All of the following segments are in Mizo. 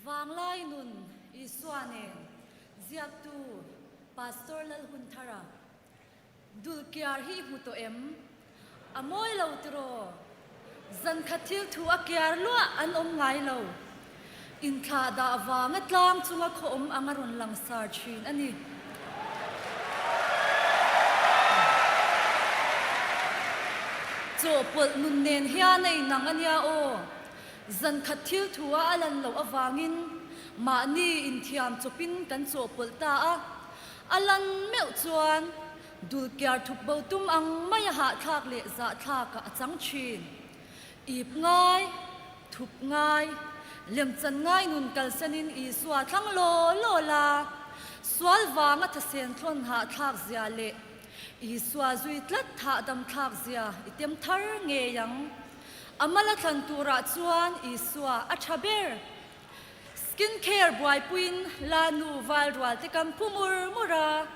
Vanglai nun Isua nen ziaktu Pastor Lalhunthara Dulkiar hi i hmu tawh em? A mawi lo tiraw? Zankhat thil thu a kiar luah an awm ngai lo. Inthlah dah vanga tlang chunga khaw awm ang a rawn langsar thin a ni. Chawhpawlh nun nen hian a inang a nia aw. Zankhat thil thu a a lan loh avangin mahni inthiam chawpin kan chawhpawlh ta a. A lan meuh chuan dulkiar thup bo tum ang mai a hahthlak leh zahthlakah a chang thin. Ip ngai, thup ngai, lemchan ngai nun kalsanin Isua thlang law law la, sual vanga thasen thlawn hahthlak zia leh Isua zui tlat thahdam thlak zia i tem thar ngei ang. A mala thlan turah chuan Isua a tha ber. Skin care buaipuiin la nu val rual te kan phu mur mur a,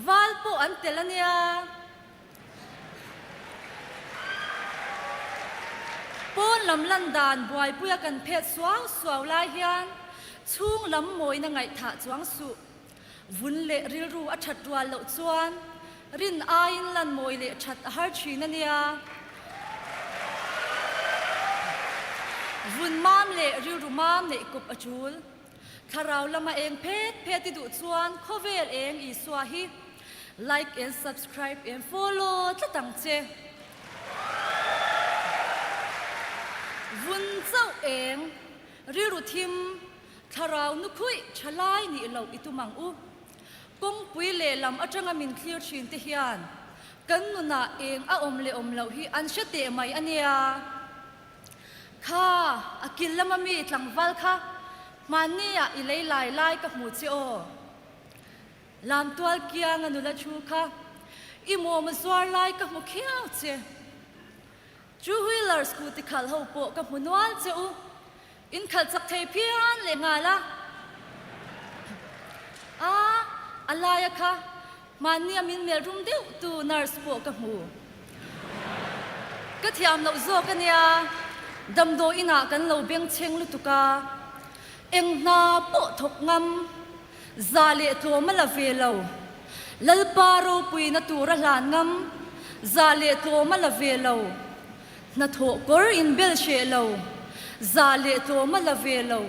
val pawh an tel a nia. Pawn lam lan dan buaipuia kan phet suau suau lai hian chhung lam mawina ngaihthah chuang suh. Vun leh rilru a that rual loh chuan rin aiin lan mawi leh that a har thin a nia. Vun mam leh rilru mam neih kawp a tul. Thlarau lama eng phet phet i duh chuan khawvel eng Isua hi like and subscribe and follow tlat ang che. Vun chauh eng rilru thim Thlarau nu khuih tha lai nih loh i tum ang u. Kawngpui lehlam atanga min thlir thin te hian kan nunah eng a awm leh awm loh hi an hre teh mai a nia. Kha, a kil lama mi tlangval kha hmanni ah i lei lai lai ka hmu che aw. Lamtual kianga nula thu kha i mawm a zuar lai ka hmu khiau che. Two wheeler scooty khalh ho pawh ka hmu nual che u. In khalh chak thei phian leh nghal a. A, a laia kha hmannia min melh rum deuh tu nurse pawh ka hmu. Ka thiam loh zawk a nia, damdawi inah kan lo bengchheng lutuk a, eng hna pawh thawk ngam, za leh tlawm a la ve lo. Lalpa ropuina tur a hlan ngam, za leh tlawm a la ve lo. Hnathawh kawr inbel hreh lo, zah leh tlawm a la ve lo.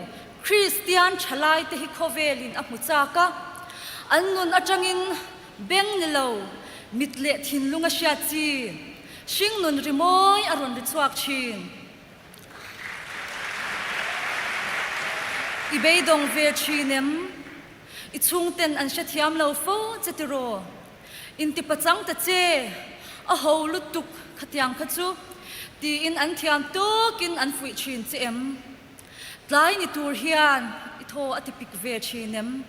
Kristian thalaite hi khawvelin a hmu chak a, an nun atangin beng ni lo, mit leh thinlung a hriat chi, hringnun rimawi a rawn ri chhuak thin. I beidawng ve thin em? I chhungten an hrethiam lo fo che tiraw? Inti pachang ta che, a ho lutuk khatiang kha chu, tiin an thiam tawkin an fuih thin che em? Tlai ni tur hian i thaw a ti pik ve thin em?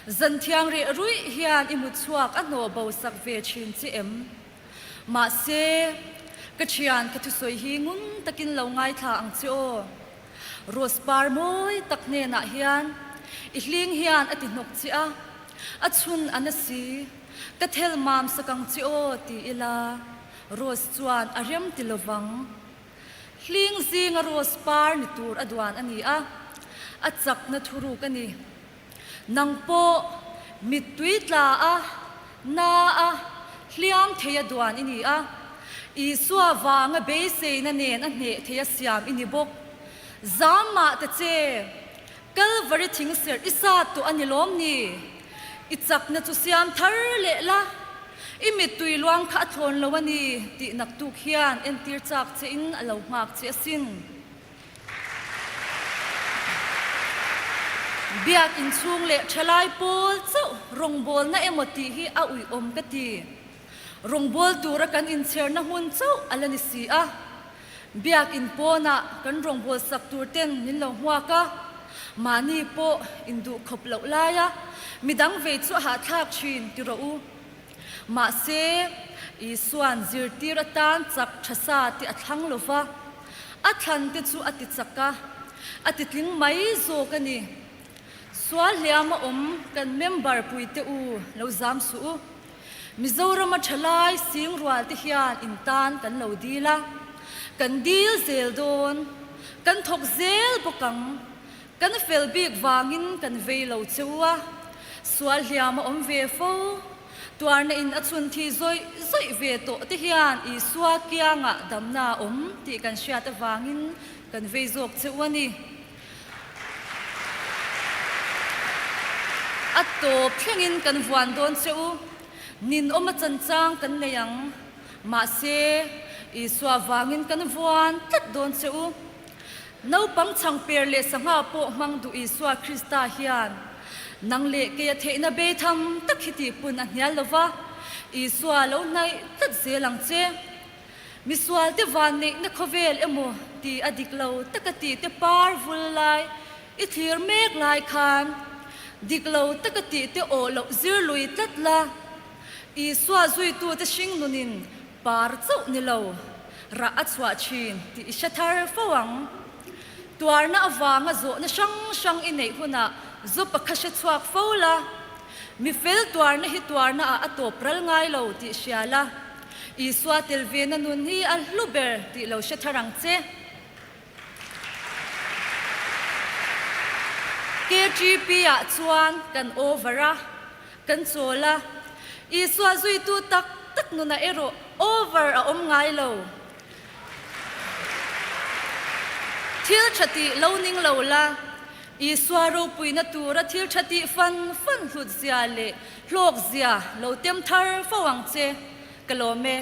Zan thiang reh ruih hian i mut chhuak a hnawh bo sak ve thin che em? Mahse, ka thian ka thusawi hi ngun takin lo ngaithla ang che aw. Rose par mawi tak hnenah hian i hling hian a ti hnawk che a, a chhun a na si, ka thel mam sak ang che aw ti ila Rose chuan a rem ti lovang. Hling zinga Rose par ni tur a duan a ni a, a chakna thuruk a ni. Nang pawh mittui tla a, na a, hliam thei a duan i ni a. Isua vanga beiseina nen a hneh thei a siam i ni bawk. Zam mah ta che, Kalvari thingserh i sa tawh a ni lawm ni? I chakna chu siam thar leh la, i mittui luang kha a thlawn lo a ni tih naktuk hian entir chak che in a lo nghak che asin. Biak inchhung leh thalai pawl chauh rawngbawlna emaw tih hi a uiawm ka ti. Rawngbawl tura kan inchherna hmun chauh a la ni si a. Biak in pawnah kan rawngbawl sak tur ten min lo hmuak a, mahni pawh induh khawp loh laia midang vei chu a hahthlak thin ti rawh u. Mahse, Isua'n zirtir atan chak tha sa tih a thlang lo va, a thlan te chu a ti chak a, a ti tling mai zawk a ni. Sual hliam a awm kan member pui te u lo zam suh u. Mizorama thalai sing rual te hian in tan kan lo dil a, kan dil zel dawn, kan thawk zel bawk ang. Kan fel bik vangin kan vei lo che u a, sual hliam a awm ve fo. Tuarna in a chhun thi zawih zawih ve tawh te hian Isua kiangah damna a awm tih kan hriat avangin kan vei zawk che u a ni. A tawp thlengin kan vuan dawn che u. Ninawm a chanchang kan nei ang. Mahse, Isua vangin kan vuan tlat dawn che u. Naupang chhangper leh sangha pawh hmang duh Isua Krista hian nang leh keia theihna bei tham tak hi tihpun a hnial lo va, Isua lo hnaih tlat zel ang che. Misualte van neihna khawvel emaw ti a dik lo taka tih te par vul lai i thlir mek lai khan dik lo taka tih te awh loh zir lui tlat la. Isua zuitute hringnunin par chauh ni lo, rah a chhuah thin tih i hre thar fo ang. Tuarna avanga zawhna hrang hrang i neih hunah Job-a kha hre chhuak fo la. Mi fel tuarna hi tuarna ah a tawp ral ngai lo tih hria la. Isua tel vena nun hi a hlu ber tih lo hre thar ang che. KGP ah chuan kan over a, kan chawl a. Isua zuitu tak tak nunah erawh over a awm ngai lo. Thil tha tih lo ning lo la, Isua ropuina tura thil tha tih fan fan hlut zia leh hlawk zia lo tem thar fo ang che. Ka lawm e.